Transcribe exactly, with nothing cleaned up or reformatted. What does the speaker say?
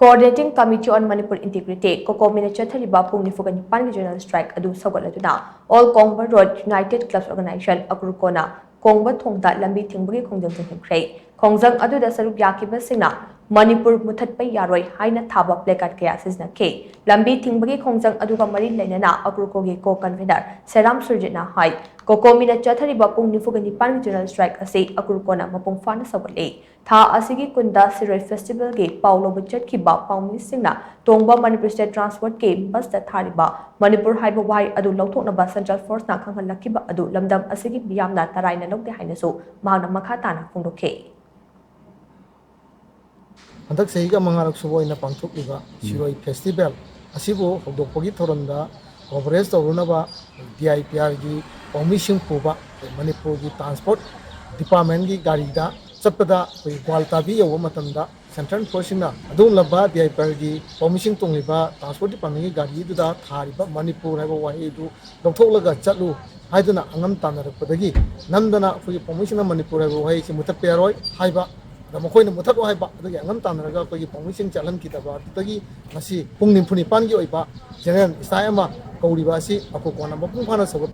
Coordinating Committee on Manipur Integrity, ꯀꯣꯀꯣꯃꯤꯅ ꯆꯠꯊꯔꯤꯕ ꯄꯨꯡ ꯅꯤꯐꯨꯒ ꯅꯤꯄꯥꯟꯒꯤ general strike ꯑꯗꯨ ꯁꯧꯒꯠꯂꯗꯨꯅ All Kongba Road United Clubs Organization, ꯑꯀ꯭ꯔꯨꯀꯣꯅ ꯀꯣꯡꯕ ꯊꯣꯡꯗ ꯂꯝꯕꯤ ꯊꯤꯡꯕꯒꯤ ꯈꯣꯡꯖꯪ ꯆꯪꯁꯤꯟꯈ꯭ꯔꯦ꯫ ꯈꯣꯡꯖꯪ ꯑꯗꯨꯗ ꯁꯔꯨꯛ ꯌꯥꯈꯤꯕꯁꯤꯡꯅ "ꯃꯅꯤꯄꯨꯔ ꯃꯨꯊꯠꯄ ꯌꯥꯔꯣꯏ" ꯍꯥꯏꯅ ꯊꯥꯕ placard ꯀꯌꯥ ꯁꯤꯖꯤꯟꯅꯈꯤ꯫ ꯂꯝꯕꯤ ꯊꯤꯡꯕꯒꯤ ꯈꯣꯡꯖꯪ ꯑꯗꯨꯒ ꯃꯔꯤ ꯂꯩꯅꯅ ꯑꯀ꯭ꯔꯨꯀꯣꯒꯤ co-convener ꯁꯦꯔꯥꯝ ꯁꯨꯔꯖꯤꯠꯅ ꯍꯥꯏ, ꯀꯣꯀꯣꯃꯤꯅ ꯆꯠꯊꯔꯤꯕ ꯄꯨꯡ ꯅꯤꯐꯨꯒ ꯅꯤꯄꯥꯟꯒꯤ general strike ꯑꯁꯤ ꯑꯀ꯭ꯔꯨꯀꯣꯅ ꯃꯄꯨꯡ ꯐꯥꯅ ꯁꯧꯒꯠꯂꯤ꯫ ꯊꯥ ꯑꯁꯤꯒꯤ ꯀꯨꯟꯗ ꯁꯤꯔꯣꯏ festivalꯒꯤ ꯄꯥꯎ ꯂꯧꯕ ꯆꯠꯈꯤꯕ ꯄꯥꯎꯃꯤꯁꯤꯡꯅ ꯇꯣꯡꯕ ꯃꯅꯤꯄꯨꯔ State Transportꯀꯤ busꯇ ꯊꯥꯔꯤꯕ "ꯃꯅꯤꯄꯨꯔ" ꯍꯥꯏꯕ ꯋꯥꯍꯩ ꯑꯗꯨ ꯂꯧꯊꯣꯛꯅꯕ Central Forceꯅ ꯈꯪꯍꯜꯂꯛꯈꯤꯕ ꯑꯗꯨ ꯂꯝꯗꯝ ꯑꯁꯤꯒꯤ ꯃꯤꯌꯥꯝꯅ ꯇꯔꯥꯏꯅ ꯂꯧꯗꯦ ꯍꯥꯏꯅꯁꯨ ꯃꯍꯥꯛꯅ ꯃꯈꯥ ꯇꯥꯅ ꯐꯣꯡꯗꯣꯛꯈꯤ꯫ ꯍꯟꯗꯛ ꯆꯍꯤꯒ ꯃꯉꯥꯔꯛ ꯁꯨꯕ ꯑꯣꯏꯅ ꯄꯥꯡꯊꯣꯛꯂꯤꯕ ꯁꯤꯔꯣꯏ festival ꯑꯁꯤꯕꯨ ꯍꯧꯗꯣꯛꯄꯒꯤ ꯊꯧꯔꯝꯗ coverage ꯇꯧꯔꯨꯅꯕ DIPRꯒꯤ ꯄꯥꯎꯃꯤꯁꯤꯡ ꯄꯨꯕ ꯃꯅꯤꯄꯨꯔꯒꯤ Transport Departmentꯀꯤ ꯒꯥꯔꯤꯗ ꯆꯠꯄꯗ ꯑꯩꯈꯣꯏ ꯒ꯭ꯋꯥꯜꯇꯥꯕꯤ ꯌꯧꯕ ꯃꯇꯝꯗ Central Forceꯁꯤꯡꯅ ꯑꯗꯨꯒꯨꯝꯂꯕ DIPRꯒꯤ ꯄꯥꯎꯃꯤꯁꯤꯡ ꯇꯣꯡꯂꯤꯕ Transport Departmentꯀꯤ ꯒꯥꯔꯤꯗꯨꯗ ꯊꯥꯔꯤꯕ "ꯃꯅꯤꯄꯨꯔ" ꯍꯥꯏꯕ ꯋꯥꯍꯩ ꯑꯗꯨ ꯂꯧꯊꯣꯛꯂꯒ ꯆꯠꯂꯨ ꯍꯥꯏꯗꯨꯅ ꯑꯉꯝ ꯇꯥꯟꯅꯔꯛꯄꯗꯒꯤ ꯅꯝꯗꯅ ꯑꯩꯈꯣꯏꯒꯤ ꯄꯥꯎꯃꯤꯁꯤꯡꯅ "ꯃꯅꯤꯄꯨꯔ" ꯍꯥꯏꯕ ꯋꯥꯍꯩꯁꯤ ꯃꯨꯊꯠꯄ ꯌꯥꯔꯣꯏ ꯍꯥꯏꯕ, ꯑꯗ ꯃꯈꯣꯏꯅ ꯃꯨꯊꯠꯂꯣ ꯍꯥꯏꯕ, ꯑꯗꯨꯒꯤ ꯑꯉꯝ ꯇꯥꯟꯅꯔꯒ ꯑꯩꯈꯣꯏꯒꯤ ꯄꯥꯎꯃꯤꯁꯤꯡ ꯆꯠꯍꯟꯈꯤꯗꯕ ꯑꯗꯨꯗꯒꯤ ꯉꯁꯤ ꯄꯨꯡ ꯅꯤꯐꯨ ꯅꯤꯄꯥꯟꯒꯤ ꯑꯣꯏꯕ general strike ꯑꯃ ꯀꯧꯔꯤꯕ ꯑꯁꯤ ꯑꯀ꯭ꯔꯨꯀꯣꯅ ꯃꯄꯨꯡ ꯐꯥꯅ ꯁꯧꯒꯠ